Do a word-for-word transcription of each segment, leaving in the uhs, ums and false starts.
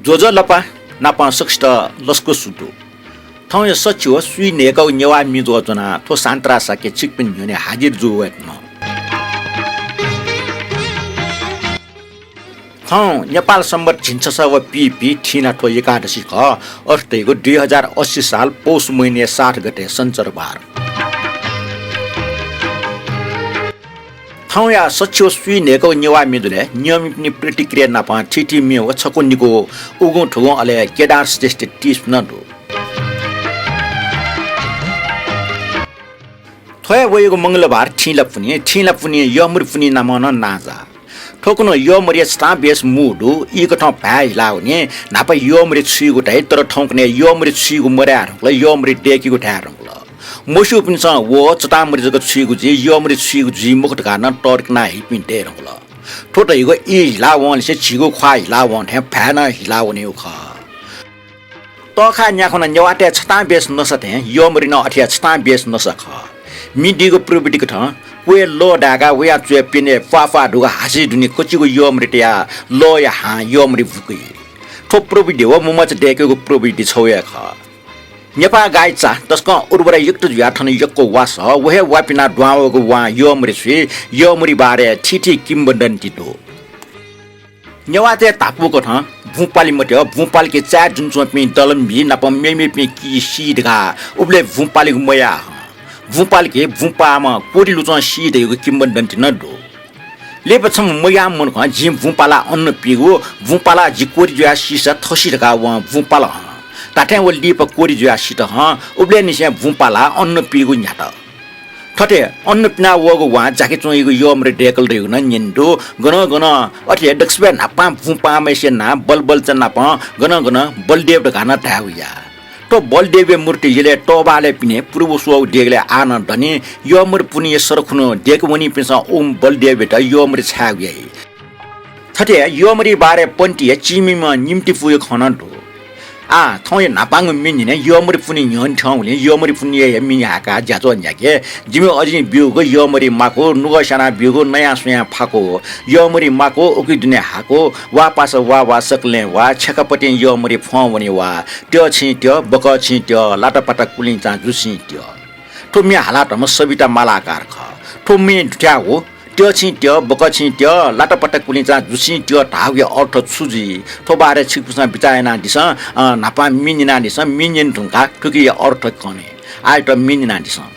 ज्वजलपा नापं सकसित लसकुस दु। थौंया सछि व स्वीन्हय्‌कःगु नेवाः म्ये ज्वनाः थ्व सान्तरा शाक्य छिकपिनि न्ह्यःने हाजिर जू वयेधुन। थौं नेपाल संवत् झिंछसः व पीपी थिंलाथ्व एकादशी खः। अथे धइगु दुई हजार अस्सी साल पौष महिनाया सात गते सञ्चरबार। थौंया सछि व स्वीन्हय्‌कःगु नेवाः म्ये ज्वलय् नियमित प्रतिक्रिया नापं थीथी म्ये व छकू निकू उगुं थुगुं अले केदार श्रेष्ठ tips नं दु। थ्व हे वइगु मंगलबार थिंलापुन्हि, थिंलापुन्हि यःमरि पुन्हि नामं नं नांजाः। थुकुन्हु यःमरिया छतां बेस मू दु, ई कथं भाय् हिला वनी, न्हापा यःमरि छुइगु धाइ, तर थौंकन्हय् यःमरि छुइगु मधाये धुंकल, यःमरि दय्‌केगु धाये धुंकल। मस्यूपिन्सं व छतां मरि जक छुइगु जुइ, यःमरि छुइगु जुइ मखु धकाः नं तर्क यानाः हीपिं दये धुंकल। थ्व धइगु ई हिला वंनिसें झीगु ख्वाः हिला वं थें भाय् नं हिला वनीगु खः। तःखाः न्याखुन्हु नेवाःतय् छतां बेस नसा थें यःमरि नं अथे हे छतां बेस नसा खः। मि दीगु प्रविधि कथं क्वय् लः दाय्‌काः वया च्वय् प्यन्हय् प्वाः प्वाः दुगु हासी दुने कचिगु यःमरि तयाः लःया हां यःमरि बुकी। थ्व प्रविधि व ममचा दय्‌केगु प्रविधि छगू हे खः। नेपाः गाःया चा तसकं उर्वरा युक्त जुयाः थन यक्व वा सः, व हे वा पिनाः दुहां वःगु वां यःमरि छुइ, यःमरि बारे थीथी किंवदन्ती दु। नेवाःतय् धापू कथं बुंपालि मते, बुंपालके चाय् दुने च्वंपिं दलम्बी नाप मेमेपिं कि सी धकाः उबलय् बुंपालिगु मयाः हं। बुंपालके बुंपाःम्ह कोरिलुचं सी धइगु किंवदन्ती नं दु। लिपा छम्ह मग्याःम्ह मनुखं जिं बुंपालाः अन्न पीगु, बुंपालाः जि कोरि जुयाः सीसा थसी धकाः वं बुंपाल हं। धात्थें व लिपा कोरि जुयाः सित हं, उबलय् निसें बुंपालाः अन्न पीगु न्ह्यात। थथे अन्न पिना वःगु वां जाके च्वंइगु यःमरि दय्‌कल धइगु नं न्यने दु। गनं गनं अथे हे दक्वसिबय् न्हापां बुंपाःम्हय्‌सिया नां बलबल्चा नापं गनं गनं बलदेव धकाः नं धाये वया। थ्व बलदेवया मूर्ति यलय् तःबालय् पिने पूर्व स्वःगु देगलय् आः नं दनि। यःमरि पुन्हिया सरखुन्हु दय्‌के वनीपिन्सं उम्ह बलदेवयात यःमरि छायेगु याइ। थथे यःमरि बारे पन्तिया चीमिम्ह निम्तिपूया खँ नं दु। आः थौंया न्हापांगु म्ये न्यने यःमरि पुन्हि न्ह्यःने थ्यंगुलिं यःमरि पुन्हिया हे म्ये न्ह्याकाः ज्याझ्वः न्ह्याके। जिमि अजिं ब्यूगु यःमरि माकू, नुगः स्यानाः ब्यूगु नयाः स्वयाः फाकू। यःमरि माकू, उकी दुने हाकू, वा पासा वा वा सकलें वा, छेँखापतिं यःमरि फ्वं वने वा। त्यः छिं त्यः, बकः छिं त्यः, लातापाता कुलिंचां जुसिं त्यः। थ्व म्ये हालातःम्ह सबिता मालाकार खः। थ्व म्ये दुथ्याःगु, त्यः छिं त्यः, बकः छिं त्यः, लातापाता कुलिंचां जुसिं त्यः धाःगुया अर्थ छु जुइ? थ्व बारे छिकपिन्सं बिचाः यानादिसँ, अ, न्हापां म्ये न्यनादिसँ, म्ये न्यने धुंकाः थुकिया अर्थ कने। आःयात म्ये न्यनादिसँ।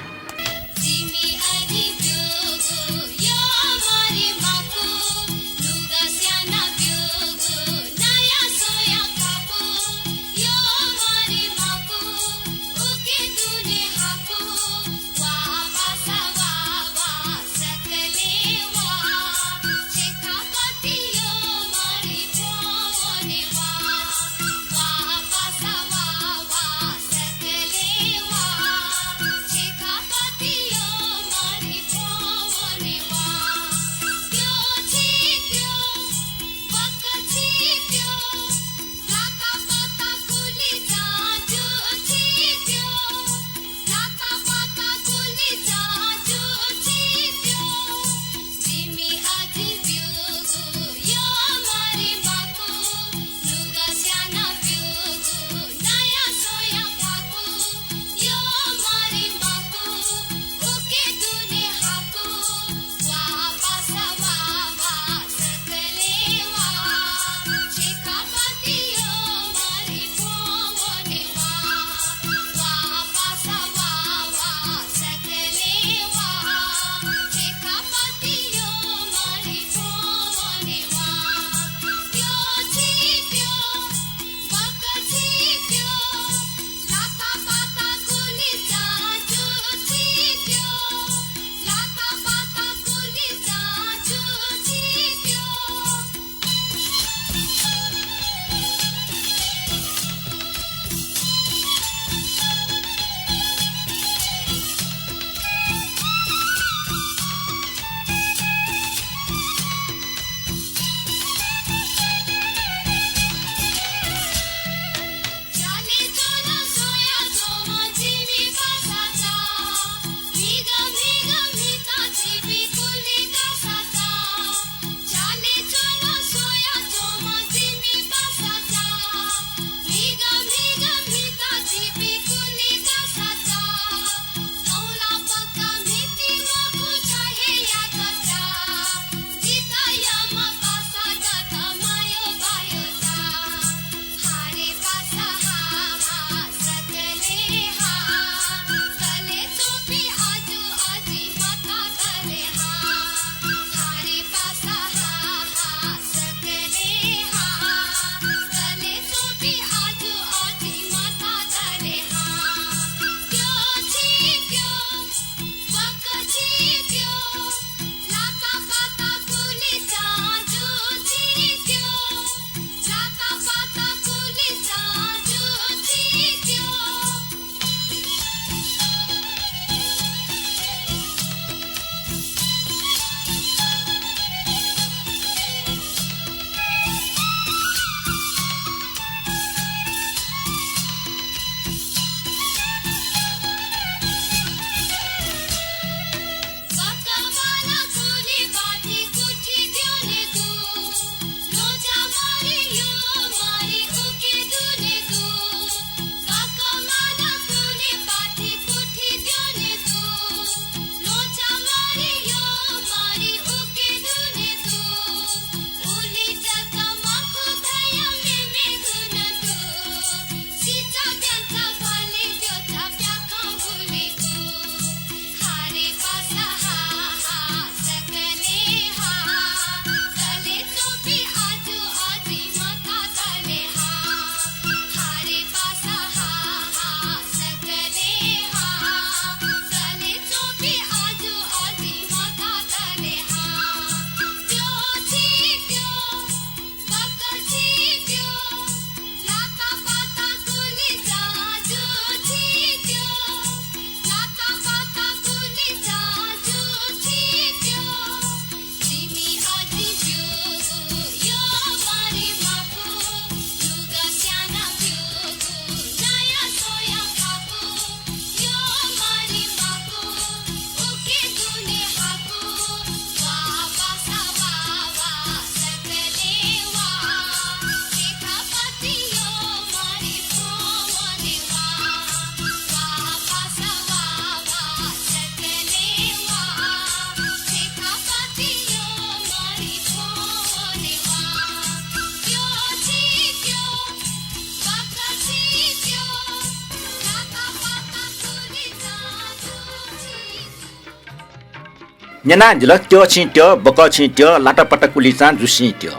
न्यनादिल, त्यःछिं त्यः, बकःछिं त्यः, लाटापाटा कुलिचां जुसिं त्यः।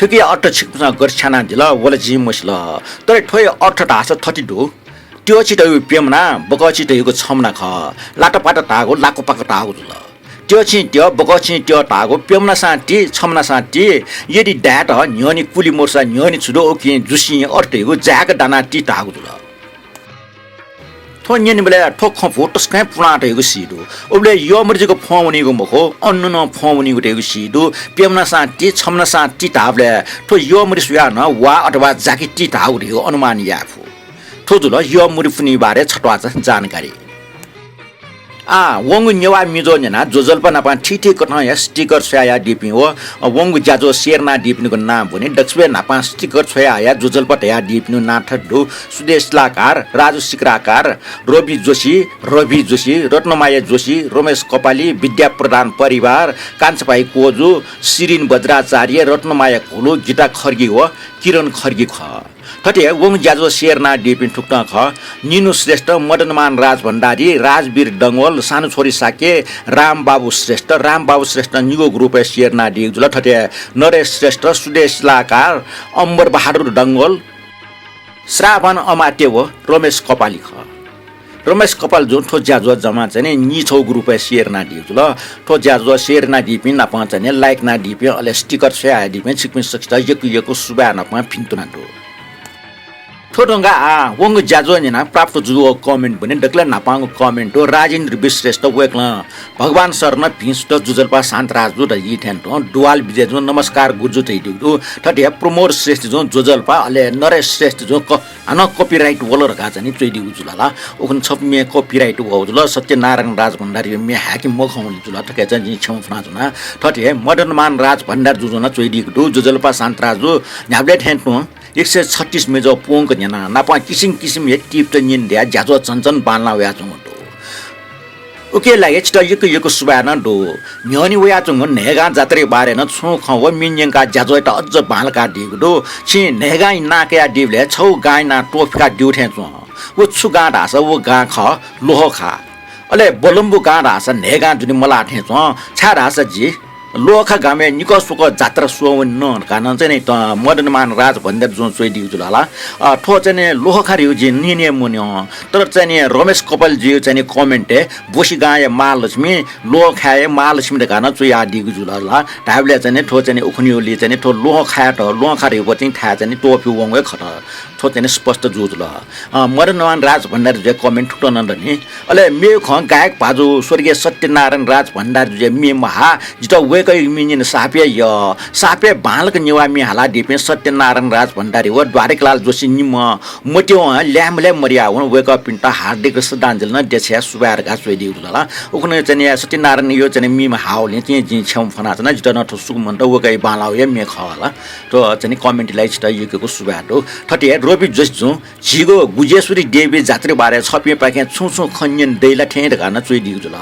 थुकिया अर्थ छिकपिन्सं गथे छ्यानादिल, व ला जिं मसिल। तर थ्वया अर्थ धाःसा थथे दु, त्यःछि धइगु प्यम्हना, बकःछि धइगु छम्हना खः। लाटापाटा धाःगु लाकुपाकु धाःगु जुल। त्यःछिं त्यः, बकःछिं त्यः धाःगु प्यम्हनासां ति, छम्हनासां ति, यदि धायेत न्ह्यःने कुलि मरुसा न्ह्यःने छु दु, उकिं जुसिं अर्थ धइगु जाय्‌क दानाः ति धाःगु जुल। थ्व न्यनेबलय् थ्व खँपु तसकं पुलां धइगु सी दु। उबलय् यःमरि जक फ्वं वनीगु मखु, अन नं फ्वं वनीगु धइगु सी दु। प्यम्हनासां ति, छम्हनासां ति धाःबलय् थ्व यःमरि स्वयाः नं वा अथवा जाकि ति धाःगु धइगु अनुमान याये फु। थ्व जुल यःमरि पुन्हिया बारे छत्वाःचा जानकारी। आः, वंगु नेवाः म्ये ज्वः न्यनाः ज्वजलपा नाप थीथी कथंया sticker छ्वयाहयादीपिं व वंगु ज्याझ्वः share यानादीपिनिगु नां ब्वने। दक्वसिबय् न्हापां sticker छ्वयाहयाः ज्वजलपा धयादीपिनिगु नां थथे दु, सुदेश शिलाकार, राजु सिक्राकार, रवि जोशी, रवि जोशी, रत्नमाया जोशी, रमेश कपाली, विद्या प्रधान परिवार, कान्छाभाइ कोजु, सिरिन बज्राचार्य, रत्नमाया घोलु, गीता खड्गी व किरण खड्गी खः। थथे वंगु ज्याझ्वः share यानादीपिं थुकथं खः, निनु श्रेष्ठ, मदनमान राजभण्डारी, राजवीर डंगोल, सानुछोरी शाक्य, रामबाबु श्रेष्ठ। रामबाबु श्रेष्ठ निगू group-य् share यानादीगु जुल। थथे नरेश श्रेष्ठ, सुदेश शिलाकार, अम्बर बहादुर डंगोल, श्रावण अमात्य व रमेश कपाली खः। रमेश कपालजुं थ्व ज्याझ्वः जम्मा चाहिँ नि नीछगू group-य् share यानादीगु जुल। थ्व ज्याझ्वः share यानादीपिं नाप चाहिँ नि like यानादीपिं, अले sticker छ्वयादीपिं छिकपिं सकसित यक्व यक्व सुभाय् नाप भिन्तुना दु। थ्व धुंकाः आः वंगु ज्याझ्वः न्यनाः प्राप्त जूगु comment ब्वने। दकलय् न्हापांगु comment दु राजेन्द्र विश्रेष्ठ, वय्‌कलं भगवान शरण भिं सुत ज्वजलपा शान्तराजु धइथें तुं दुवाल विजयजुं नमस्कार गुरुजु धइदीगु दु। थथे प्रमोद श्रेष्ठजुं ज्वजलपा, अले नरेश श्रेष्ठजुं क-, हानं copyright वल धकाः चाहिँ नि च्वइदीगु जुल ला। उखुन्हु छपु म्ये copyright वःगु जुल, सत्यनारायण राजभण्डारीया म्ये हाय्‌के मखंगुलिं जुल। थथे चाहिँ जिं क्षमा फ्वनाच्वना। थथे मदनमान राजभण्डारीजुं नं च्वइदीगु दु, ज्वजलपा शान्तराजु न्ह्याबलें थें तुं एक सय छत्तीस म्ये ज्वः पूवंक न्यनाः नाप किसिम किसिमया टिपत न्यने धयाः ज्याझ्वः झन झन बांलाः वयाच्वंगु दु। उकिया लागि छितः यक्व यक्व सुभाय् नं दु। न्ह्यःने वयाच्वंगु न्हय्‌गां जात्राया बारे नं छुं खँ व म्ये न्यंकाः ज्याझ्वःयात अझ बांलाकादीगु दु। छिं न्हय्‌गांया नां कयादीबलय् छगू गांया नां त्वःफिकादीगु थें च्वं। व छु गां धाःसा व गां खः लोहखा। अले बलम्बु गां धाःसा न्हय्‌गां दुने मलाः थें च्वं, छाय्‌धाःसा जि लोहखा गामय् निकः स्वकः जात्रा स्वः वने नं धकाः नं चाहिँ नि त मदनमान राजभण्डारीजुं च्वइदीगु जुल ला। अ, थ्व चाहिँ नि लोहखा धइगु जिं न्यने हे मन्यं। तर चाहिँ नि रमेश कपालीजुया चाहिँ नि comment-य् बोसी गांया महालक्ष्मी, लोहखाया महालक्ष्मी धकाः नं च्वयादीगु जुल ला। धायेबलय् चाहिँ नि थ्व चाहिँ नि उखुन्हुलिं चाहिँ नि थ्व लोहखायात लोहखा धइगु चाहिँ थाय् चाहिँ नि त्वःफिउ वंगु हे खः। थ्व चाहिँ नि स्पष्ट जूगु जुल। अ, मदनमान राजभण्डारीजुया comment थुकथं नं दनि। अले मेगु खँ गायक भाजु स्वर्गीय सत्यनारायण राजभण्डारीजुया म्ये महा, जितः वय्‌कःयागु म्ये न्यने साप हे यः। साप हे बांलाक नेवाः म्ये हालादीपिं सत्यनारायण राजभण्डारी व द्वारिकालाल जोशी निम्ह मत्यवं ल्याय्‌म्ह ल्याय्‌म्ह मदयावन, वय्‌कःपिन्त हार्दिक श्रद्धाञ्जली नं देछानाः सुभाय् धकाः च्वइदीगु जुल ला। उखुन्हु चाहिँ नि सत्यनारायणया चाहिँ नि म्ये हाःगुलिं चाहिँ जिं क्षमा फ्वनाच्वना, जितः नं थ्व सुकु मन्त, वय्‌कःया बांलाःगुया म्ये खः ला। थ्व चाहिँ नि comment-या लागि छितः यक्व यक्व सुभाय् दु। थथे रवि जोशीजुं झीगु गुजेश्वरी देवी जात्राया बारे छपिंपाखें छुं छुं खँ न्यने दइ ला थें धकाः नं च्वइदीगु जुल।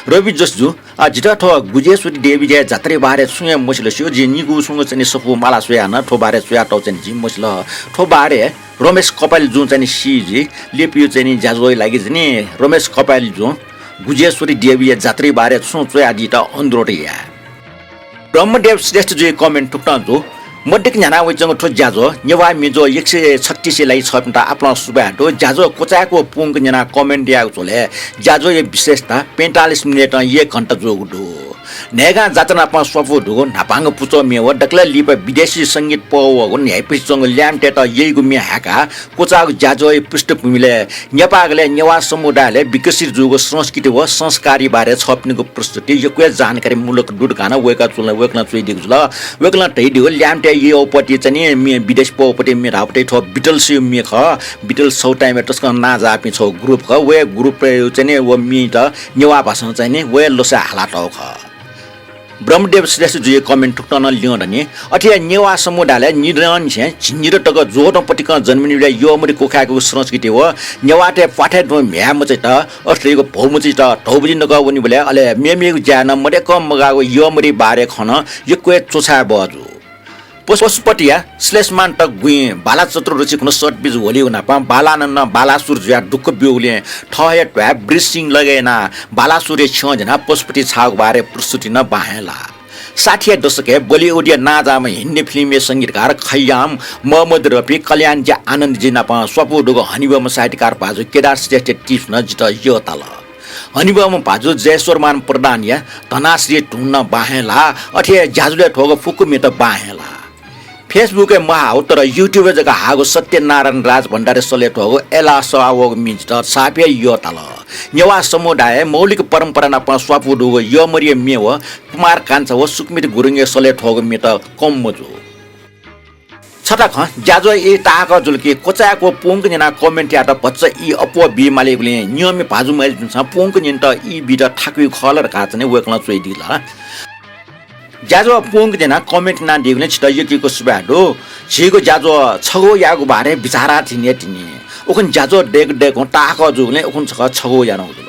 रवि जोशीजु, अ, जितः थ्व गुजेश्वरी देवीया जात्राया बारे छुं हे मसिल स्यू, जिं निगू छुं चाहिँ नि सफू माला स्वयाः नं थ्व बारे च्वयातःगु चाहिँ नि जिं मसिल। थ्व बारे रमेश कपालीजुं चाहिँ नि सी जुइ, लिपिया चाहिँ नि ज्याझ्वःया लागि चाहिँ नि रमेश कपालीजुं गुजेश्वरी देवीया जात्राया बारे छुं च्वयादीत अनुरोध याये। ब्रह्मदेव श्रेष्ठजुया comment थुकथं दु। मदिक्क न्ह्याना वइच्वंगु थ्व ज्याझ्वः नेवाः म्ये ज्वः एक सय छत्तीसया लागि छपिन्त आपालं सुभाय् दु। ज्याझ्वः क्वचाय्‌क व पूवंक न्यनाः comment यायेगु झ्वलय् ज्याझ्वःया विशेषता पैंतालिस मिनेटं एक घण्टा जूगु दु। न्हय्‌गां जात्रा नाप स्वापू दुगु न्हापांगु पुचः म्ये व दकलय् लिपा विदेशी संगीत पहः वःगु न्ह्याइपुसे च्वंगु ल्याय्‌म्हतय्‌त यइगु म्ये हाय्‌काः क्वचाःगु ज्याझ्वःया पृष्ठभूमिलय् नेपाःगलय् नेवाः समुदायलय् विकसित जूगु संस्कृति व संस्कारया बारे छपिनिगु प्रस्तुति यक्व हे जानकारीमूलक दु धकाः नं वय्‌कः चुल-, वय्‌कलं च्वइदीगु जुल। वय्‌कलं धयादीगु ल्याय्‌म्हतय् यःगुपति चाहिँ नि म्ये, विदेशी पहःपति म्ये धाःगुपति थ्व Beatles-या म्ये खः। Beatles छगू time-य् तसकं नांजाःपिं छगू group खः। व हे group-या चाहिँ नि व म्ये त नेवाः भाषां चाहिँ नि व हे लसय् हालातःगु खः। ब्रह्मदेव श्रेष्ठजुया comment थुकथं नं ल्यं दनि। अथे हे नेवाः समुदायलय् निदँनिसें झिंनिदँ तक ज्वःतं पतिकं जन्मिनिबलय् यःमरि क्वखाय्‌केगु संस्कृति व नेवाःतय् प्वाथय् तुं म्ह्याय् मचाइत, अथे धइगु भौ मचाइत धौबजि नकः वनीबलय् अले मेमेगु ज्याय् नं मदय्‌कं मगाःगु यःमरिया बारे खँ नं यक्व हे च्वछाये बहःजू। पशुपतिया श्लेषमान्तक गुँइ बाला चतुर्दशी खुन्हु सतबीज ह्वलीगु नापं बालानन्द बालासुर जुयाः दुःख ब्यूगुलिं थः हे ध्वाय् वृषसिंह लगे यानाः बालासुरया छ्यं ज्यानाः पशुपति छाःगु बारे प्रस्तुति नं बाहें लाः। साठीया दशकय् बलिउडया नांजाःम्ह हिन्दी फिल्मया संगीतकार खय्याम मोहम्मद रफी कल्याणजी आनन्दजी नाप स्वापू दुगु हनेबहःम्ह साहित्यकार भाजु केदार श्रेष्ठया टिप्स नं जितः यःताल। हनेबहःम्ह भाजु जयस्वरमान प्रधानया धनाश्री धुन नं बाहें लाः, अथे हे ज्याझ्वलय् थ्वःगु फुक्क म्येत बाहें लाः। Facebook-य् महाः, तर YouTube-य् जक हाःगु सत्यनारायण राजभण्डारी सलय् थ्वःगु अय्लाः सः वःगु म्ये जितः साप हे यःताल। नेवाः समुदायय् मौलिक परम्परा नाप स्वापू दुगु यःमरिया म्ये व कुमार कान्छा व सुकमित गुरुङया सलय् थ्वःगु म्येत कम मजू। छता खँ, ज्याझ्वः ई ताहाकः जुल कि क्वचाय्क व पूवंक न्यनाः comment यायेत भचा ई अप्वः बी मालीगुलिं नियमय् भाजु मय्जुपिन्सं पूवंक न्यनेत ई बीत थाकुइ खः ला धकाः चाहिँ वय्कलं च्वयादिल। ज्याझ्वः पूवंक न्यनाः comment यानादीगुलिं छितः यक्व यक्व सुभाय् दु। झीगु ज्याझ्वः छगू यायेगु बारे बिचाः यानातिनि तिनि। उखुन्हु ज्याझ्वः दय्क दय्क ताहाकः जूगुलिं उखुन्हु छकः छगू यानागु जुल।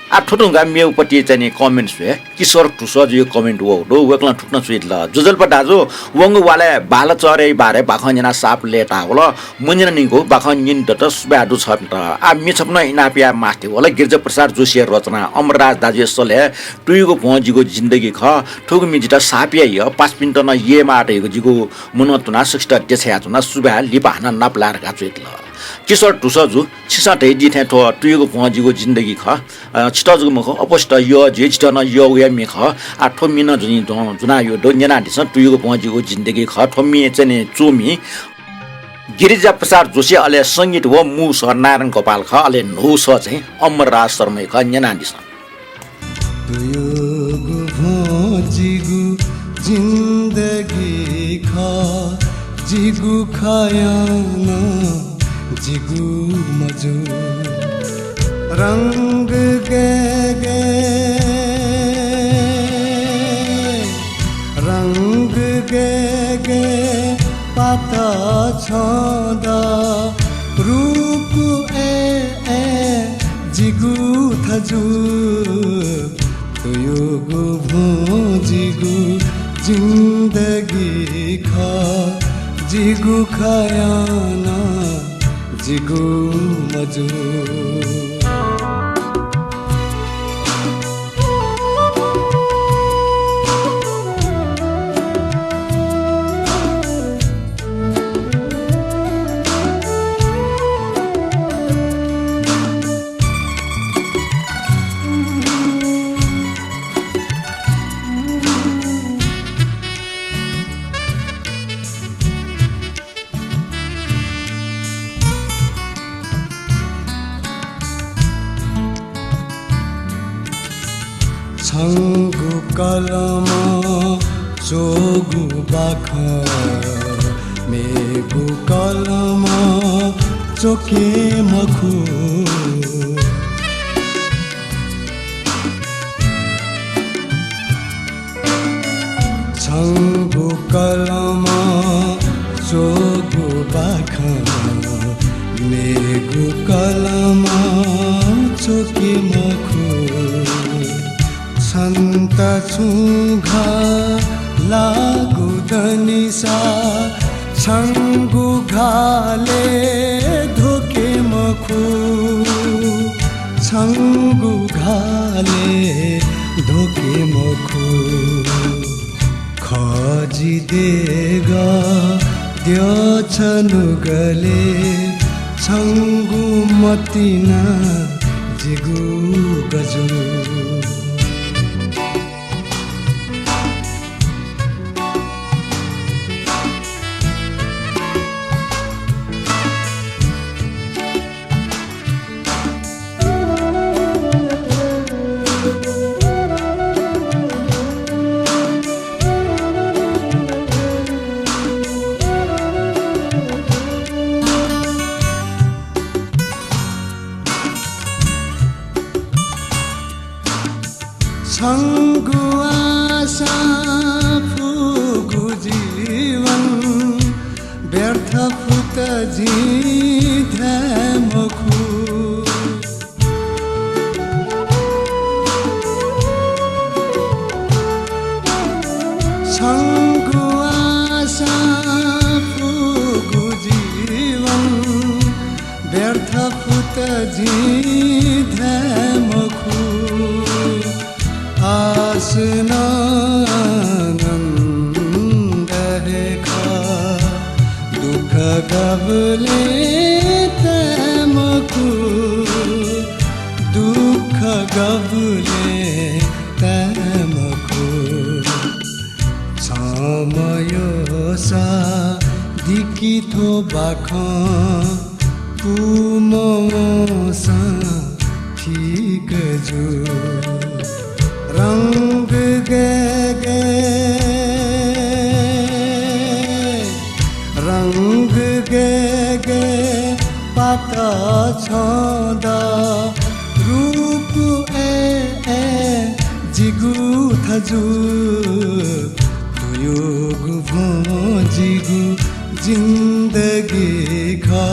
आः थ्व धुंकाः मेगु पति चाहिँ नि comment स्वये। किशोर धुसःजुया comment वःगु दु, वय्कलं थुकथं च्वयादिल। ज्वजलपा दाजु, वंगु वालय् बालाचह्रेया बारे बाखं न्यनाः साप लय्ताः वल। मन्यनानिगु बाखं न्यने दत, सुभाय् दु छपिन्त। आः म्ये छपु नं इनाप याये मास्ति वल। गिरिजाप्रसाद जोशीया रचना अमरराज दाजुया सलय् तुयुगु भ्वं जिगु जिन्दगी खः। थुगु म्ये जितः साप हे यः, पासापिन्त नं ययेमाः धइगु जिगु मनं तुनाः सकसित देछायाच्वना। सुभाय्, लिपा हानं नापलाये धकाः च्वयादिल। किशोर धुसःजु, छिसं धयादी थें थ्व तुयुगु भ्वं जिगु जिन्दगी खः। अ, छितः जक मखु, अप्वःसित यः जुइ, जितः नं यःगु हे म्ये खः। आः थ्व म्ये नं ज्वनी ज्वं-, ज्वनाः यः दु, न्यनादिसँ। तुयुगु भ्वं जिगु जिन्दगी खः। थ्व म्ये चाहिँ नि च्वमि गिरिजाप्रसाद जोशी, अले संगीत व मू सः नारायण गोपाल खः, अले न्हू सः चाहिँ अमरराज शर्माया खः, न्यनादिसँ। तुयुगु भ्वं जिगु जिन्दगी खः, जिगु खय् नं जिगु मजू। रंग गय् गय्, रंग गय् गय् पात छ्यं द, रूप अय् अय् जिगु थजु। तुयुगु भ्वं जिगु जिन्दगी खः, जिगु खय् नं जिगु मजू। छंगु कलमं च्वःगु बाखं मेगु कलमं च्वके मखु। छंगु कलमं च्वःगु बाखं मेगु कलमं च्वके मखु। छन्त छुं घाः लाःगु दनिसा छंगु घालय् ध्वके मखु, छंगु घालय् ध्वके मखु। खः जि देगः द्यः छ नुगलय् छंगु मतिना जिगु गजु। छंगु आशां फुगु जीवन व्यर्थ फुत जिं धाये मखु। छंगु आशा जिं धाये मखु, आश नं आनन्द हे खः। दुःख गबलें ताये मखु, दुःख गबलें ताये मखु। छम्ह मयःसा दिकि थ्व बाखं पूम्हवंसां ठीक जू। रंग गय् गय्, रंग गय् गय् पात छ्यं द। रूप अय् अय् जिगु थजु। तुयुगु भ्वं जिगु जिन्दगी खः,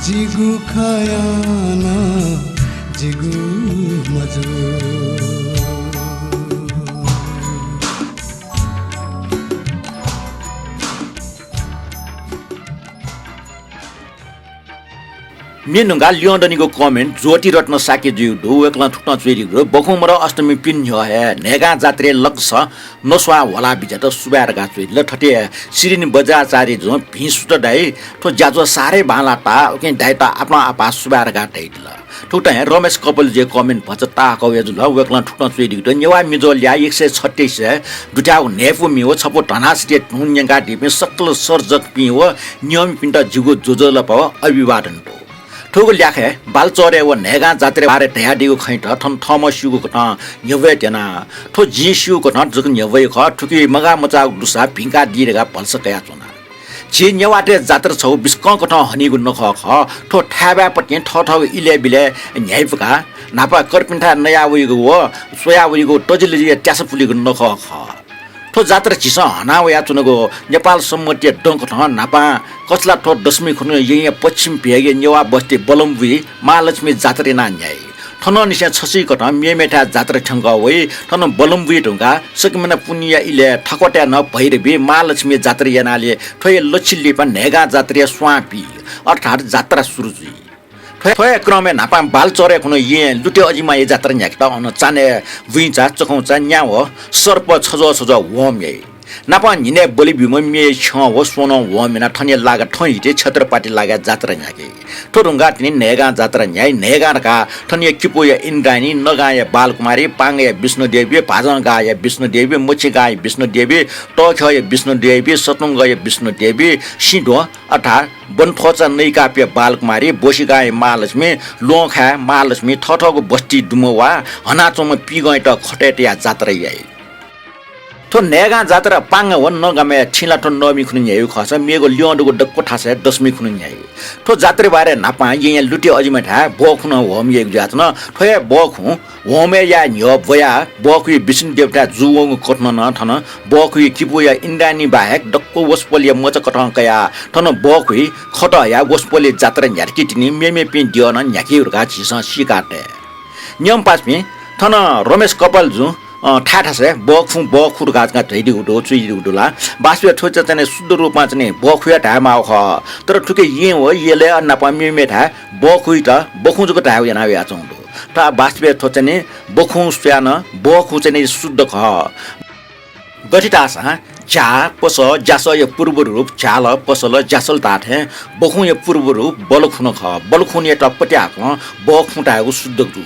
जिगु खँ याना जिगु मजू। म्ये न्हुंकाः ल्यं दनिगु comment ज्योतिरत्न शाक्य जुइगु दु। वय्कलं थुकथं च्वयादीगु दु, बखुं मदु अष्टमी पिने न्ह्यः हे न्हय्गां जात्राय् लकस नस्वाः ह्वला बिज्यात सुभाय् धकाः च्वयादिल। थथे सिरिन बज्राचार्यजुं भिं सुथ दाइ, थ्व ज्याझ्वः साह्रै बांलाः ताः, उकिं दाइत आपालं आपाः सुभाय् धकाः धयादिल। थुकथं हे रमेश कपालजुया comment भचा ताःहाकः वया जुल। वय्कलं थुकथं च्वयादीगु दु, नेवाः मिजोलया एक सय छत्तीस दुथ्याःगु न्हय्पु म्ये व छपु धनासितया धुन न्यंकादीपिं सकल सर्जकपिं व नियमीपिन्त जिगु ज्वजलपा व अभिवादन दु। थुगु ल्याखय् बालचौरे व न्हय्गां जात्राया बारे धयादीगु खँयात थन थःम्हं स्यूगु कथं न्ह्यब्वये त्यना। थ्व जिं स्यूगु कथं जक न्ह्यब्वइगु खः, थुकी मगाः मचाःगु दुसा भिंकादी धकाः भलसा कयाच्वना। झी नेवाःतय् जात्रा छगू बिस्कं कथं हनीगु नखः खः। थ्व थाय्बाय्‌पतिं थःथःगु इलय् बिलय् न्ह्याइपुकाः न्हापा करपिन्थाय् नयावइगु व स्वयावइगु तजिलजिया त्यासा पुलीगु नखः खः। थ्व जात्रा झीसं हना वयाच्वनागु नेपाल सम्बतया दँ कथं न्हापां कछलाथ्व दशमी खुन्हु येँया पश्चिम भेगया नेवाः बस्ती बलम्बुइ महालक्ष्मी जात्रा यानाः न्ह्याइ। थनंनिसें छसिकथं मेमेथाय् जात्रा थ्यंकः वइ। थन बलम्बुइ धुंकाः सकमिना पुन्हिया इलय् थाकथाय् नं भैरवी महालक्ष्मी जात्रा यानाले थ्वया लच्छि लिपा न्हय्गां जात्राया स्वां पी, अर्थात् जात्रा सुरु जुइ। थ्व, थ्वया क्रमय् न्हापां बालचौरे खुन्हु येँय् लुते अजिमाया जात्रा न्ह्याकेत अन चान्हय् बुइँचा, चखुंचा, न्याव, सर्प छज्वः छज्वः होम याइ। नापं न्हिनय् बलि ब्यूम्ह म्येया छ्यं व स्वनं होम यानाः थनया लागा थौंहितय् क्षेत्रपाटी लागाय् जात्रा न्ह्याकी। थ्व धुंकाः तिनि न्हय्गां जात्रा न्ह्याइ। न्हय्गां धकाः थनया किपूया इन्द्रायणी, नगांया बालकुमारी, पांगाया विष्णुदेवी, भाजंगाःया विष्णुदेवी, मछिगांया विष्णुदेवी, तःख्यःया विष्णुदेवी, सतुंगया विष्णुदेवी, सिंध्वं अर्थात् बनथ्वचा नैकापया बालकुमारी, बोसिगांया महालक्ष्मी, ल्वहंखाय् महालक्ष्मी, थःथःगु बस्ती दुम्ह वा हनाच्वंम्ह पिगंयात खतय् तयाः जात्रा याइ। थ्व न्हय्गां जात्रा पांगा व नगांम्ह थिंलाथ्व नवमी खुन्हु न्ह्याइगु खःसा मेगु ल्यं दुगु दक्व थासय् दशमी खुन्हु न्ह्याइ। थ्व जात्रा बारे न्हापां येँया लुते अजिमाथाय् बखुं नं होम याइगु जुयाच्वन। थ्व हे बखुं होमय् याये न्ह्यः ब्वयाः बखुइ विष्णु देवताया जूवंगु कथनं नं थन बखुइ किपूया इन्द्रायणी बाहेक दक्व वसपोलया मचा कथं कयाः थन बखुइ खत हयाः वसपोलया जात्रा न्ह्यातुकी तिनि मेमेपिं द्यः नं न्ह्याकी धकाः झीसं सीका तये। न्यंपासापिं, थन रमेश कपालजुं, अ, थाय् थासय् बखुं बखु धकाः धयादीगु दु, च्वयादीगु दु ला। वास्तवय् थ्व चाहिँ शुद्ध रूपमा चाहिँ बखुया धायेमाःगु खः। तर थुकी येँ व यलय् नापं मेमेथाय् बखुइत बखुं जक धायेगु याना वयाच्वंगु दु। तर वास्तवय् थ्व चाहिँ बखुं स्वयाः नं बखु चाहिँ शुद्ध खः। गथे धाःसा झ्याः, पसः, ज्यासःया पूर्व रूप झ्याल, पसल, ज्यासल धाःथें बखुंया पूर्व रूप बलखुन खः। बलखुनयात पत्याः हाकलं बखुं धायेगु शुद्ध दु।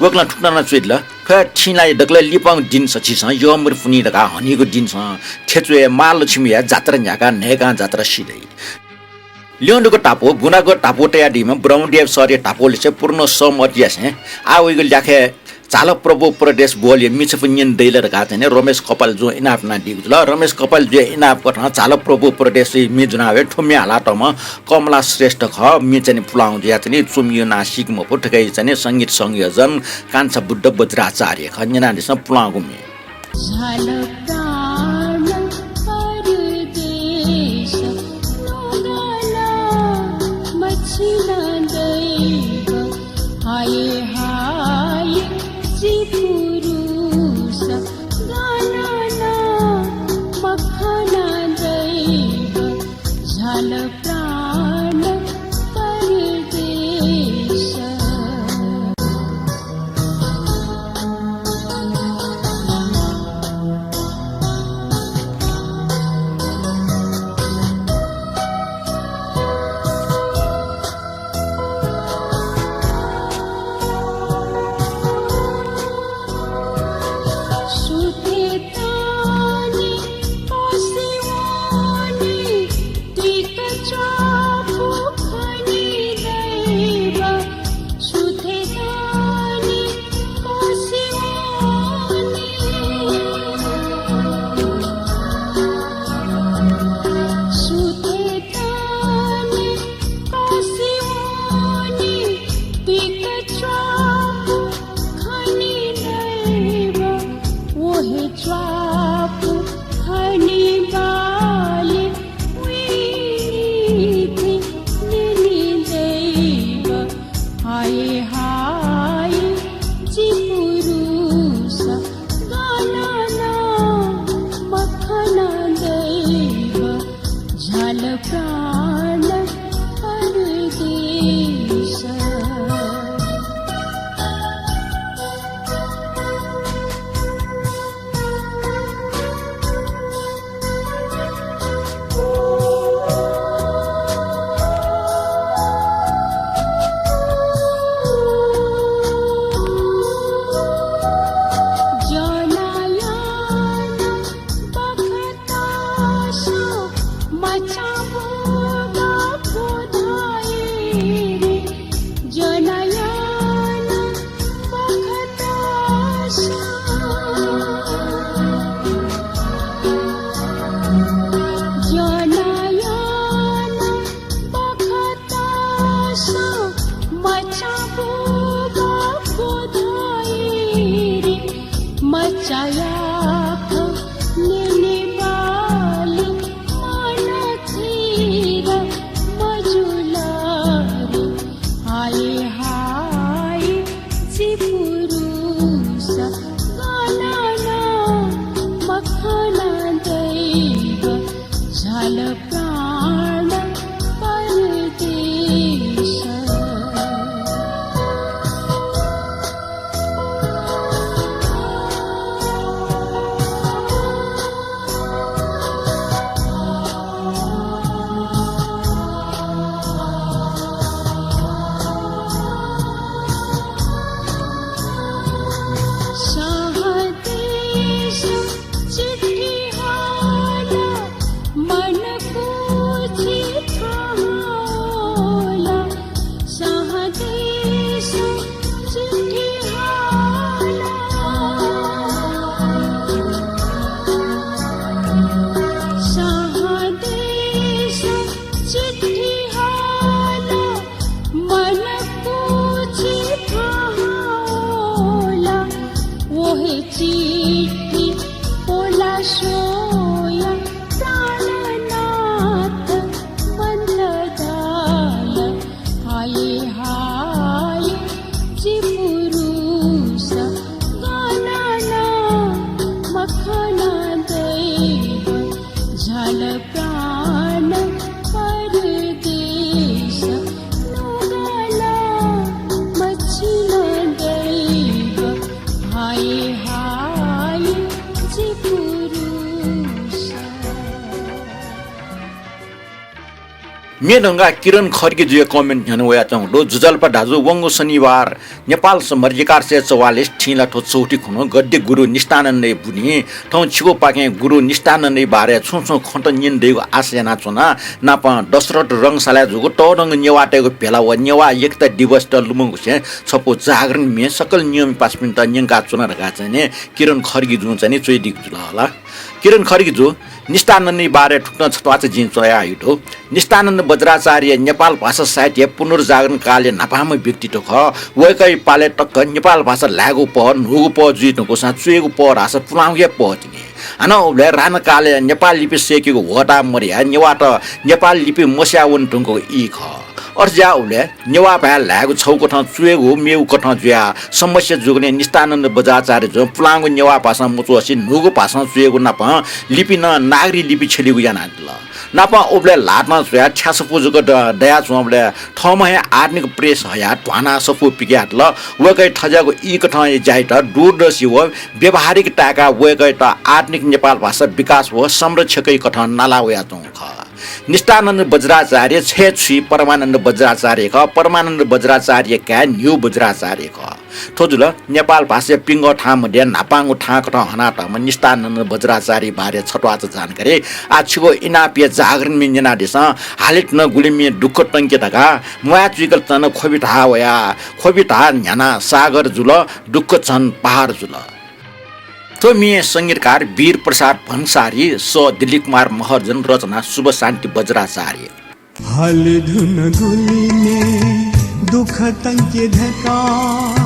वय्कलं थुकथं नं च्वयादिल, थ्व थिंलाया दकलय् लिपांगु दिनस झीसं यःमरि पुन्हि धकाः हनीगु दिनसं थेचुया महालक्ष्मीया जात्रा न्ह्याकाः न्हय्गां जात्रा सिधइ। ल्यं दुगु टापु, गुनागु टापु तयादीम्ह ब्रह्मदेव सरया टापुलिसे पूर्ण सहमति यासें आः वइगु ल्याखय् झाल प्रभु प्रदेश बोलया म्ये छपु न्यने दइ ला धकाः चाहिँ रमेश कपालजुं इनाप यानादीगु जुल। रमेश कपालजुया इनाप कथं झाल प्रभु प्रदेशया म्ये ज्वनावये थ्व म्ये हालातःम्ह कमला श्रेष्ठ खः। म्ये चाहिँ पुलांगु जुयाः चाहिँ च्वमियो नां सीके मफु। थुकी चाहिँ संगीत संयोजन कान्छा बुद्ध बज्राचार्य खः। न्यनादिसँ पुलांगु म्ये। झाल प्राण परदेश नगाला मछिना दैव, हाय हाय जि पुरुष गाना ना मखना दैव, झाल प्राण परदेश। म्ये धंगा किरण खड्गीजुया comment न्ह्यःने वयाच्वंगु दु। जुजल्पा दाजु, वंगु शनिबार नेपाल संवत् एघार सय चौवालिस थिंलाथ्व चौथि खुन्हु गद्य गुरु निष्ठानन्दया बुदिं थौं छिगु पाखें गुरु निष्ठानन्दया बारे छुं छुं खँत न्यने दइगु आशा यानाच्वना। नापं दशरथ रंगशालाय् जूगु तःधंगु नेवाःतय्गु भेला व नेवाः एकता दिवसयात लुमंगुसें छपु जागरण म्ये सकल नियमपासापिन्त न्यंकाच्वना धकाः चाहिँ नि किरण खड्गीजुं चाहिँ नि च्वयादीगु जुल हला। किरण खड्गीजु, निष्ठानन्दया बारे थुकथं छत्वाःचा जिं च्वयाहयागु दु। निष्ठानन्द वज्राचार्य नेपाल भाषा साहित्य पुनर्जागरण कालया न्हापांम्ह व्यक्तित्व खः। वय्कःया पालय् तक नेपाल भाषा ल्हायेगु पहः, न्हूगु पहः जुइ धुंकूसां च्वयेगु पहः धाःसा पुलांगु हे पहः तिनि। हानं उबलय् राणाकालय् नेपाल लिपि सय्केगु ह्वःताः मदयाः नेवाःत नेपाल लिपि मस्याः वने धुंकूगु ई खः। अथे जुयाः उबलय् नेवाः भाय् ल्हायेगु छगू कथं च्वयेगु मेगु कथं जुयाः समस्या जूगुलिं निष्ठानन्द वज्राचार्यजुं पुलांगु नेवाः भाषां मच्वंसे न्हूगु भाषां च्वयेगु नापं लिपि नं नागरी लिपि छ्यलीगु यानादिल। नापं उबलय् ल्हातं च्वयाः थ्यासफू जक द-, दयाच्वंबलय् थःम्हं हे आधुनिक press हयाः ध्वानाः सफू पिकयादिल। वय्कःया थज्याःगु ई कथंया ज्यायात दूरदर्शी व व्यावहारिक ताय्काः वय्कःयात आधुनिक नेपाल भाषा विकास व संरक्षकया कथं नाला वयाच्वंगु खः। निष्ठानन्द वज्राचार्य छय् छुइ परमानन्द वज्राचार्य खः। परमानन्द वज्राचार्य काय् न्ह्यू वज्राचार्य खः। थ्व जुल नेपाल भाषाया पिंगः थां मध्य न्हापांगु थां कथं हनातःम्ह निष्ठानन्द वज्राचार्य बारे छत्वाःचा जानकारी। आः छिगु इनापया जागरण म्ये न्यनादिसँ। हाले धुन गुलि म्ये दुःख तंके धकाः म्वाये चुइकल च्वन ख्वबि धाः वया। ख्वबि धाः न्ह्यानाः सागर जुल, दुःख झन पहाड जुल। थ्व म्ये संगीतकार वीर प्रसाद भन्सारी, सः दिलीप कुमार महर्जन, रचना शुभ शान्ति वज्राचार्य। हाले धुन गुलि म्ये दुःख तंके धकाः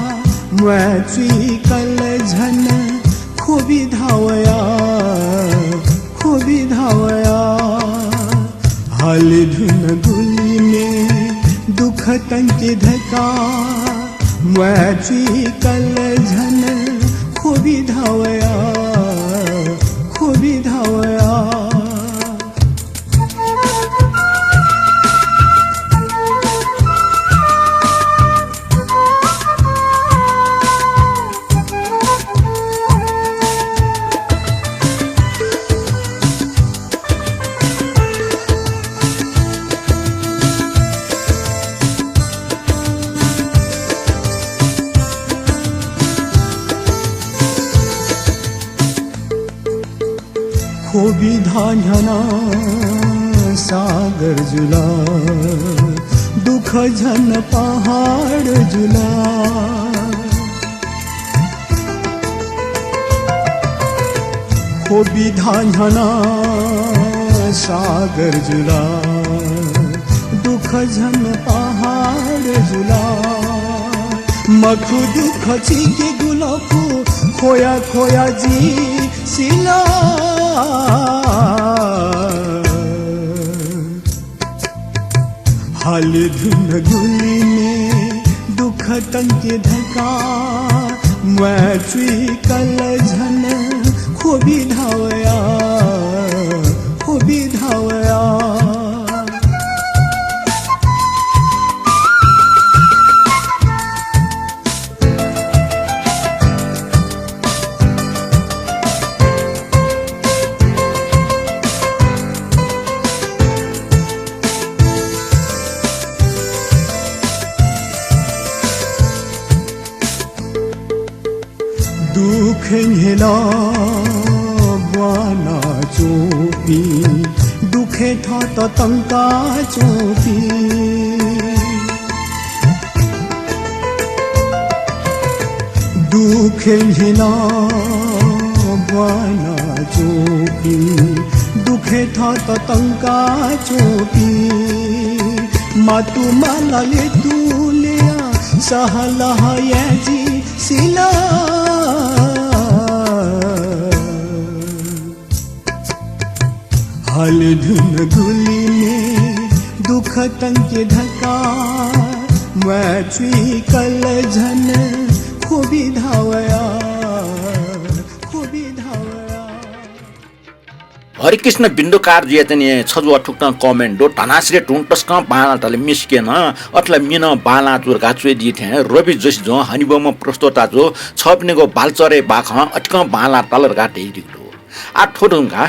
म्वाये चुइकल झन ख्वबि धाः वया, ख्वबि धाः वया। हाले धुन गुलि म्ये दुःख तंके धकाः म्वाये चुइकल झन ख्वबि धाः वया, ख्वबि धाः वया। ख्वबि धाः न्ह्यानाः सागर जुल, दुःख झन पहाड जुल। ख्वबि धान्हन सागर जुल, दुःख झन पहाड जुल। मखु दुःख चिके गुलखु, खोया खोया जि सिल। हाले धुन गुलिने दुःख तंके धका, म्वाचुइ कल झन ख्वबि धावया, ख्वबि धावया। दुःख न्ह्यलं ब्वाना च्वंपिं, दुःखय् थःत तंका च्वंपिं। दुःख न्ह्यलं ब्वाना च्वंपिं, दुःखय् थःत तंका च्वंपिं। मातु मालाले तुल्या सहलह याये जि सिल। हाले धुन गुलिने दुःख तंके धका, म्वाचुइ कल झन ख्वबि धावया, ख्वबि धावया। हरिकृष्ण बिन्दुकार जुया चाहिँ छजु थुकथं comment दु। धनाश्री तुं तसकं बांलाः ताल मिसिके नं, अथे ला मि नं बांलाः जू धकाः च्वयादी थें, रवि जोशी जुं हनेबहःम्ह प्रस्तोता जू, छपिनिगु बालचरय् बाखं अतिकं बांलाः ताल धकाः धयादीगु दु। आः थ्व धुंकाः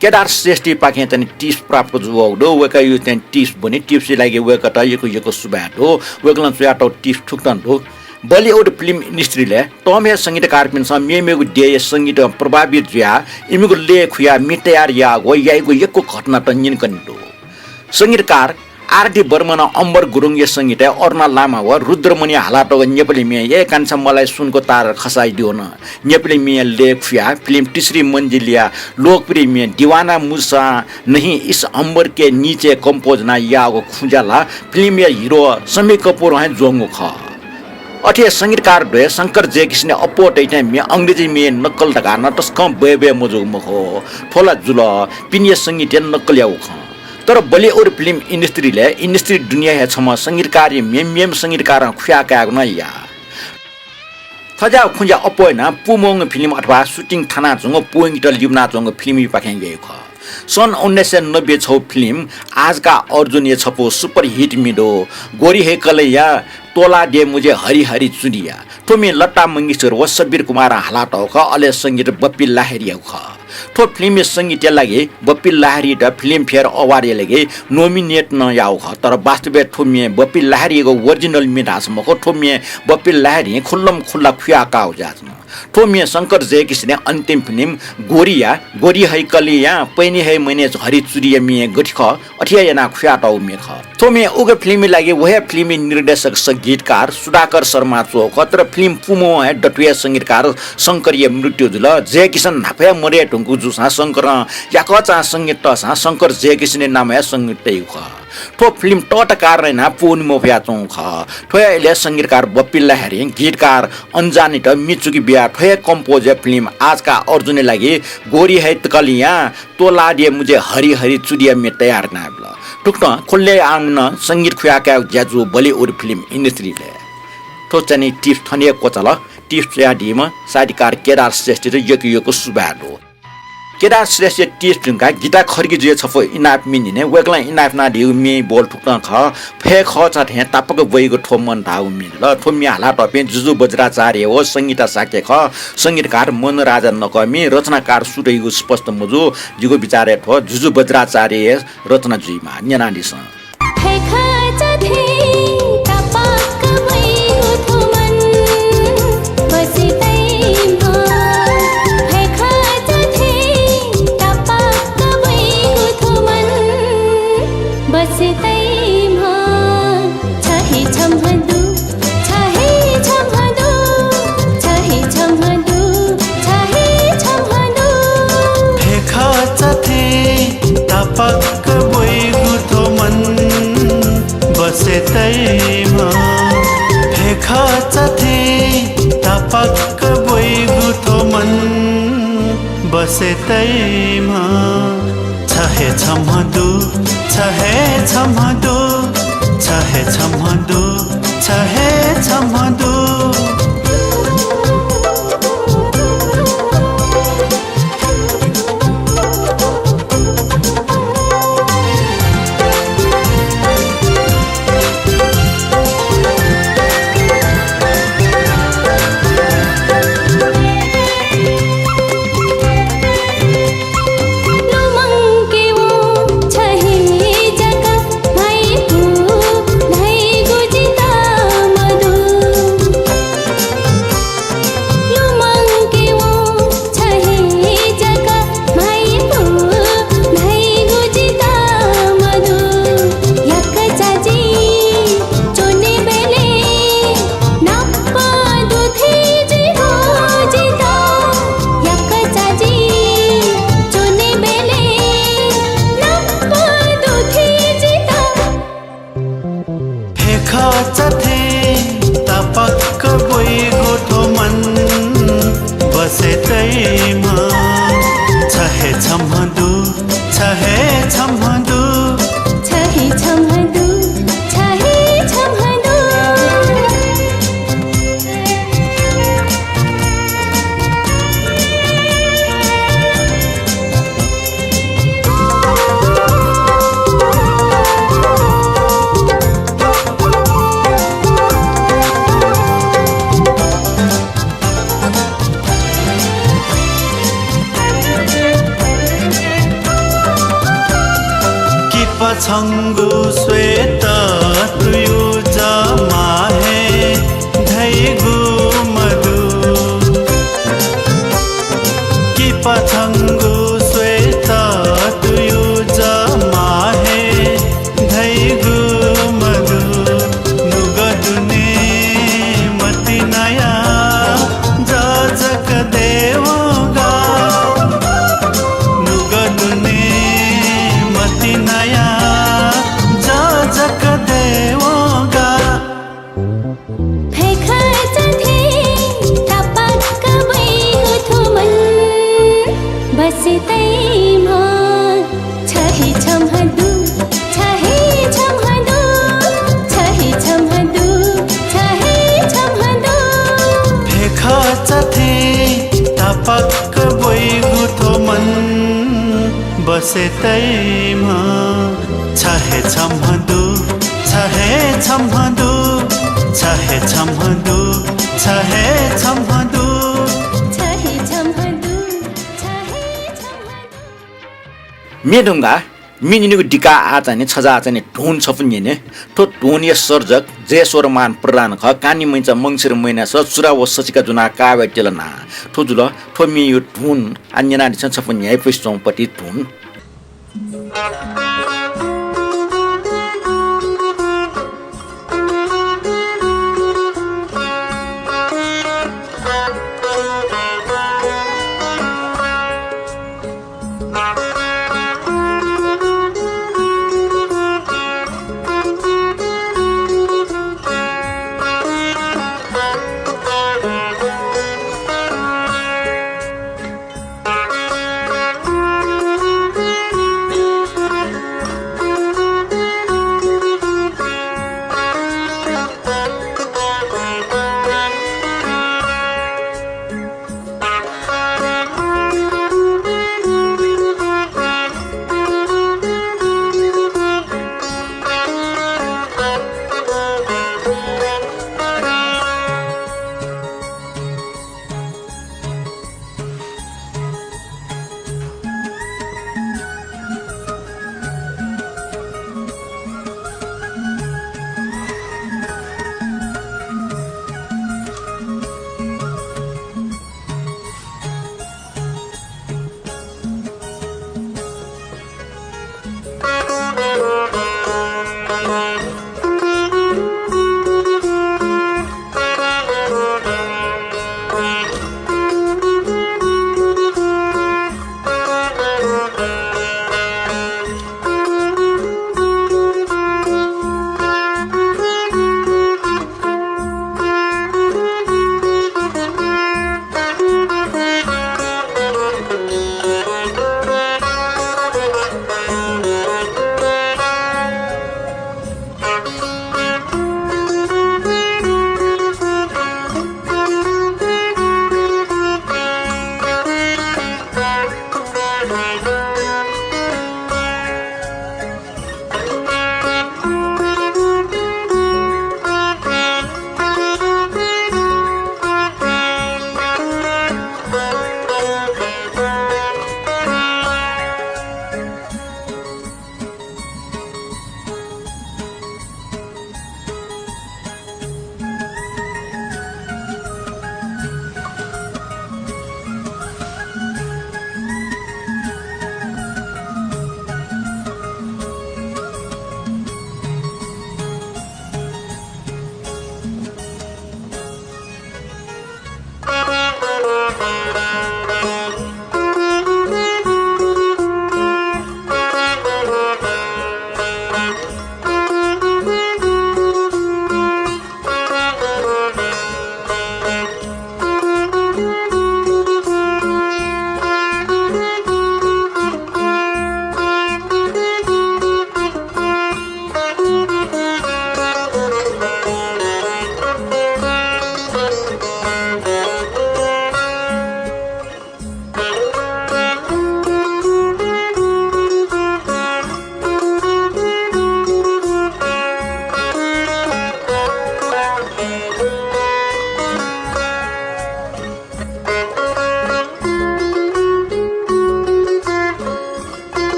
केदार श्रेष्ठपाखें चाहिँ tips प्राप्त जुयावःगु दु। वय्कःया चाहिँ tips ब्वने, tips या लागि वय्कःयात यक्व यक्व सुभाय् दु। वय्कलं च्वयातःगु tips थुकथं दु। Bollywood film industry-लय् तःम्ह संगीतकारपिन्सं मेमेगु देय्या संगीतं प्रभावित जुयाः इमिगु लय् खुयाः म्ये तयार याःगु व याइगु यक्व घटनात न्यंकने दु। संगीतकार आर डी बर्मनं अम्बर गुरुङया संगीतय् अरुणा लामा व रुद्रमणिया हालातःगु नेपाली म्ये ए कान्छा मलाइ सुनको तार खसाइदिउ नं नेपाली म्येया लय् खुयाः film तीसरी मंजिलया लोकप्रिय म्ये दिवाना मुझसे नहीं इस अंबर के नीचे compose यानाः याःगु खुँज्या ला film-या hero शम्मी कपुरं हे ज्वंगु खः। अथे हे संगीतकार द्वय् शंकर जयकिशनया अप्वः तइथें म्ये अंग्रेजी म्ये नक्कल धकाः नं तसकं बय्बय् मजूगु मखु। थ्व ला जुल, पिनेया संगीतया नक्कल याःगु खँ। तर Bollywood film industry-लय् industry दुनियाया हे छम्ह संगीतकारया म्ये मेम्ह संगीतकारं खुयाः कायेगु नं याः। थज्याःगु खुँज्या अप्वः यानाः पूमवंगु film अथवा shooting थानाच्वंगु, पूवंकेत लिबानाच्वंगु film-यापाखें याइगु खः। सन् उन्नाइस सय नब्बे छगू film आज का अर्जुन-या छपु superhit म्ये दु गोरी है कलैया तोला दे मुझे हरी हरी चुनिया। थ्व म्ये लता मंगेशकर व सब्बीर कुमारं हालातःगु खः, अले संगीत बप्पी लाहिरीयागु खः। थ्व film-या संगीतया लागि बप्पी लाहिरीयात Filmfare Award-या लागि nominate नं याःगु खः। तर वास्तवय् थ्व म्ये बप्पी लाहिरीयागु original म्ये धाःसा मखु, थ्व म्ये बप्पी लाहिरीं खुल्लमखुल्ला खुयाः काःगु जुयाच्वन। थ्व म्ये शंकर जयकिशनया अन्तिम film गोरीया गोरी है कलैया पैनी है मैने हरी चुनिया म्ये गथे खः, अथे हे यानाः खुयातःगु म्ये खः। थ्व म्ये उगु film-या लागि व हे film-या निर्देशक सह गीतकार सुधाकर शर्मा च्वःगु खः, तर film पूमवं हे दथुया संगीतकार शंकरया मृत्यु जुल। जयकिशन न्हापा हे मदये धुंकूगु जूसां शंकरं याकःचां संगीत तःसां शंकर जयकिशनया नामं हे संगीत तइगु खः। थ्व film तःता कारणं यानाः पूवने मफयाच्वंगु खः। थ्वया इलय् संगीतकार बप्पी लाहिरीं गीतकार अन्जानीत म्ये चुकि बियाः थ्व हे compose-या film आज का अर्जुन-या लागि गोरी है कलैया तोला दे मुझे हरी हरी चुनिया म्ये तयार यानाबिल। थुकथं खुल्ले आमनं संगीत खुयाः कायेगु ज्या जू Bollywood film industry-लय्। थ्व चाहिँ tips थन हे क्वचाल। Tips च्वयादीम्ह साहित्यकार केदार श्रेष्ठयात यक्व यक्व सुभाय् दु। केदार श्रेष्ठया tips धुंकाः गीता खड्गीजुया छपु इनाप म्ये न्यने। वय्कलं इनाप यानादीगु म्येया बोल थुकथं खः। फय् खःचा थें तापाक ब्वइगु थ्व मन धाःगु म्ये जुल। थ्व म्ये हालातःपिं जुजु बज्राचार्य व संगीता शाक्य खः। संगीतकार मनु राजा नकःमि, रचनाकार सु धइगु स्पष्ट मजू। जिगु बिचारय् थ्व जुजु बज्राचार्यया रचना जुइमाः। न्यनादिसँ। फय् खःचा थें तापाक ब्वइगु थ्व मन बसे तइम्ह। फय् खःचा थें तापाक ब्वइगु थ्व मन बसे तइम्ह छ हे छम्ह दु, छ हे छम्ह दु, छ हे छम्ह दु, छ हे छम्ह दु। फय्खचा थें तापाक्क ब्वइगु थ्व मन बसे तइम्ह। फय्खचा थें तापाक्क ब्वइगु थ्व मन बसे तइम्ह। छ हे छम्ह दु, छ हे छम्ह दु, छ हे छम्ह दु, छ हे छम्ह दु। लुमंके वं छ हे जक म्हाइपु धइगु जितः मदु। लुमंके वं छ हे जक म्हाइपु धइगु जितः मदु। यक्व चाजि च्वनेबलय् नाप दुथि जुइ हो जितः। यक्व चाजि च्वनेबलय् नाप दुथि जितः। फय्खचा थें तापाक्क ब्वइगु थ्व मन बसे तइम्ह। छ हे छम्ह दु, छ हे छम्ह दु, छ हे छम्ह दु, छ हे छम्ह दु। किपा छंगु श्वेत तुयु जमा हे धइगु मदु। किपा छंगु श्वेत तुयु जमा हे धइगु मदु। नुगः दुने मतिनाया जः जक दयेवंगु। नुगः दुने मतिनाया जः जक दयेवंगु। फय्खचा थें तापाक्क ब्वइगु थ्व मन बसे तइम्ह। छ हे छम्ह दु, छ हे छम्ह दु, छ हे छम्ह दु, छ हे छम्ह दु। फय्खचा थें तापाक्क ब्वइगु थ्व मन बसे तइम्ह। छ हे छम्ह दु, छ हे छम्ह दु, छ हे छम्ह दु, छ हे छम्ह दु। छ हे छम्ह दु, छ हे छम्ह दु। म्ये धुंकाः म्ये न्यनेगु दिकाः आः चाहिँ नि छजाः चाहिँ नि धुन छपु न्यने। थ्व धुनया सर्जक जयेश्वरमान प्रधान खः। कान्तिमैंचा मंसिर महिनास चुरा व सछिका ज्वनाः काः वये त्यल ना। थ्व जुल थ्व म्येया धुन। आः न्यनादिसँ छपु न्ह्याइपुसे च्वंपति धुन।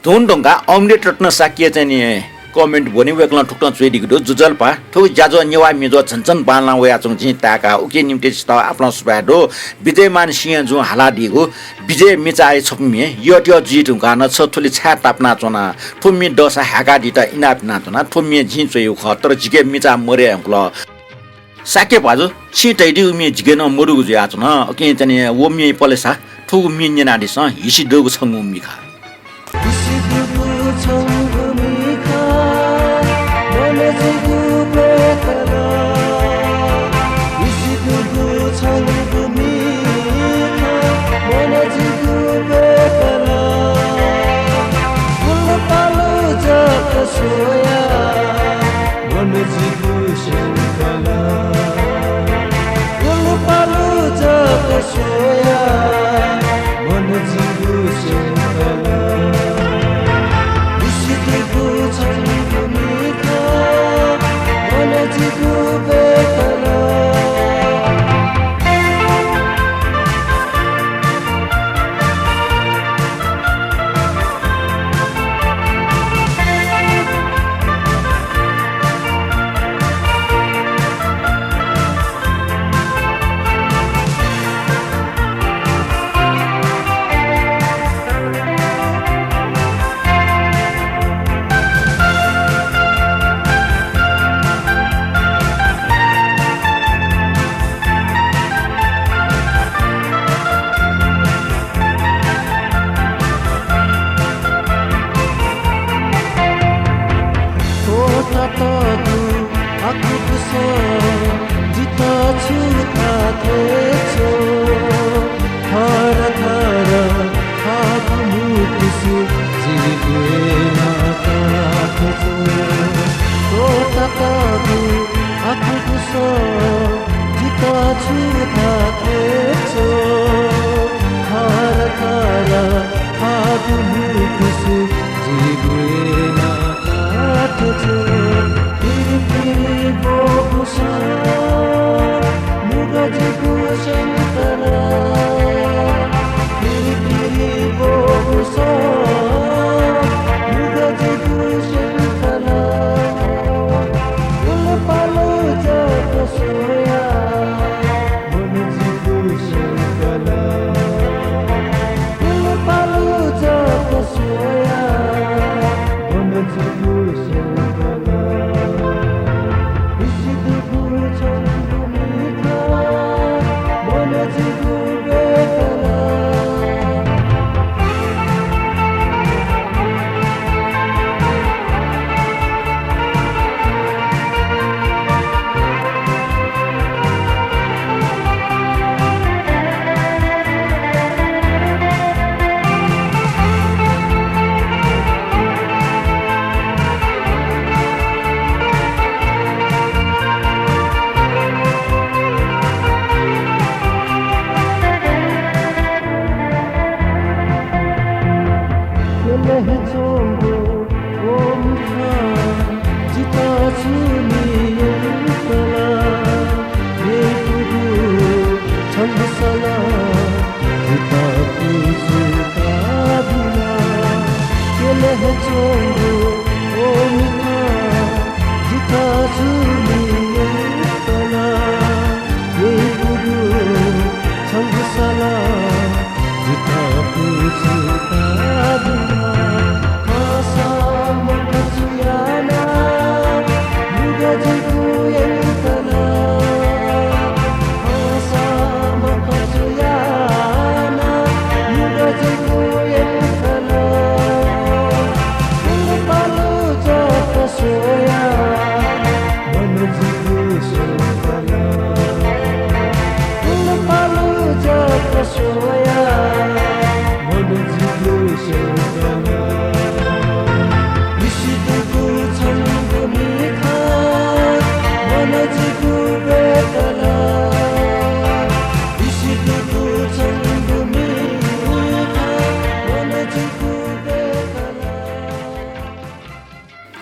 धुन धुंकाः अमृत रत्न शाक्य चाहिँ नि comment ब्वनी, वय्कलं थुकथं च्वयादीगु दु। ज्वजलपा, थुगु ज्याझ्वः नेवाः म्ये ज्वः झन झन बांलाः वयाच्वंगु जिं ताय्का। उकिया निंतिं छितः आपालं सुभाय् दु। विजयमान सिंहजुं हालादीगु विजय मिचाया छपु म्ये यःतयः जुइ धुंकाः नं छ थुलि छाय् तापानाच्वना। थ्व म्ये दःसा हाय्कादीत इनाप यानाच्वना। थ्व म्ये जिं च्वयागु खः, तर जिके मिचा मदये धुंकल। शाक्य भाजु, छिं धयादीगु म्ये जिके नं मदुगु जुयाच्वन। उकिं चाहिँ नि व म्ये पलेसा थुगु म्ये न्यनादिसँ, हिसि दुगु छंगु म्ये खः।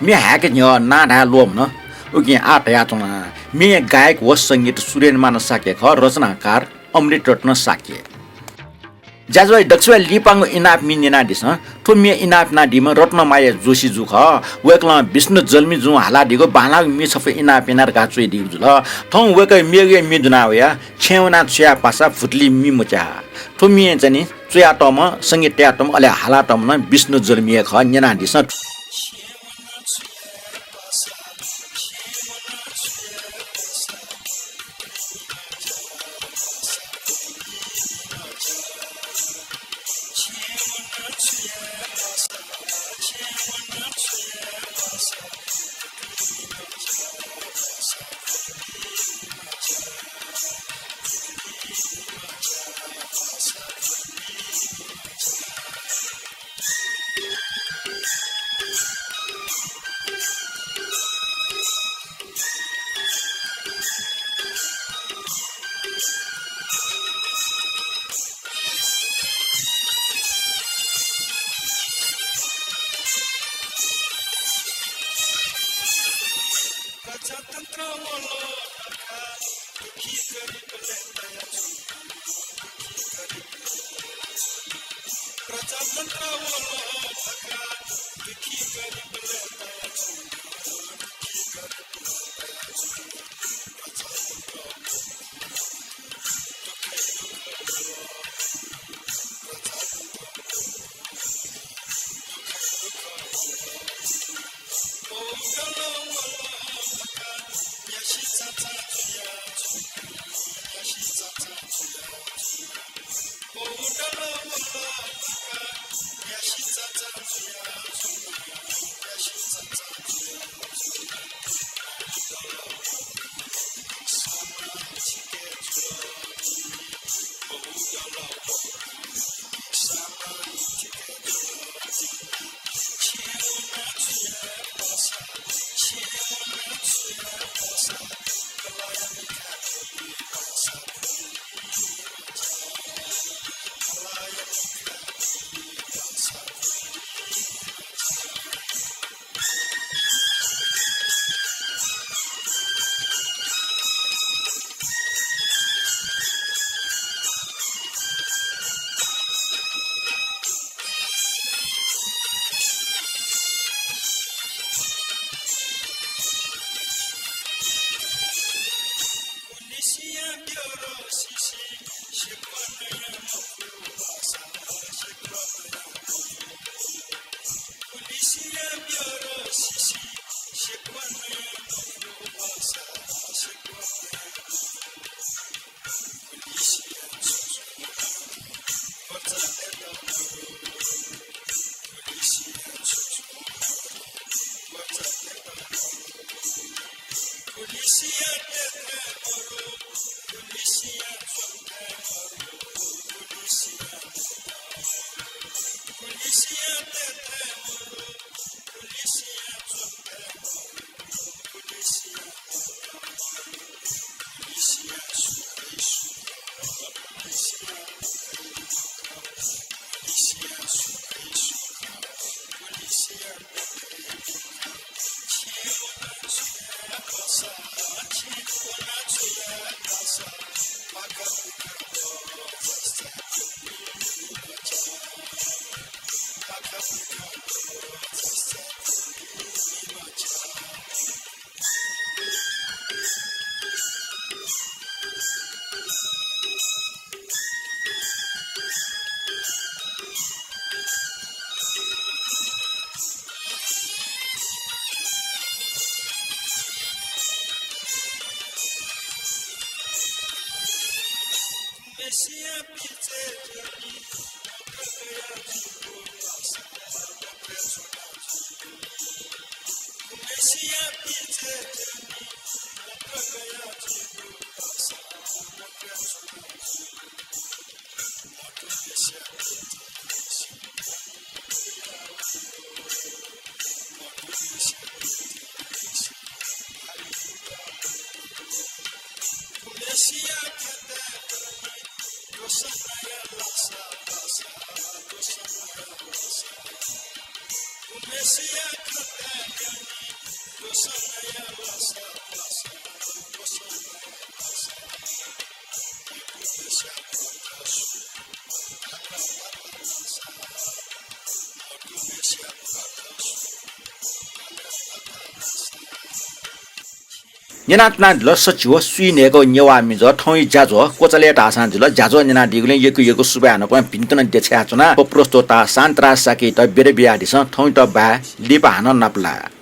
म्ये हाय्के न्ह्यः नां धाये ल्वःमन। उकिं आः धयाच्वना। म्ये गायक व संगीत सुरेन्द्रमान शाक्य खः, रचनाकार अमृत रत्न शाक्य। ज्याझ्वः दक्वसिबय् लिपांगु इनाप म्ये न्यनादिसँ। थ्व म्ये इनाप यानादीम्ह रत्नमाया जोशी जु खः। वय्कलं विष्णु जल्मी जुं हालादीगु बांलाःगु म्ये छपु इनाप याना धकाः च्वयादीगु जुल। थौं वय्कः मेगु हे म्ये दुना वयाः छेँय् वनाः छुया पासा भुतुलिइ मि मच्याः। थ्व म्ये चाहिँ नि च्वयातःम्ह, संगीत तयातःम्ह, अले हालातःम्ह नं विष्णु जल्मी हे खः। न्यनादिसँ। न्यनाच्वनादिल सचिव सुइन्हय्‌क नेवाः मिजं थौंया ज्याझ्वः क्वचालय् धाःसां जुल। ज्याझ्वः न्यनादीगुलिं यक्व यक्व सुभाय् न्हापां भिन्तुना देछानाच्वना। व प्रस्तोता शान्तराज शाक्ययात बिदा बियाः दिसँ। थौंयात बाय्, लिपा हानं नापलाये।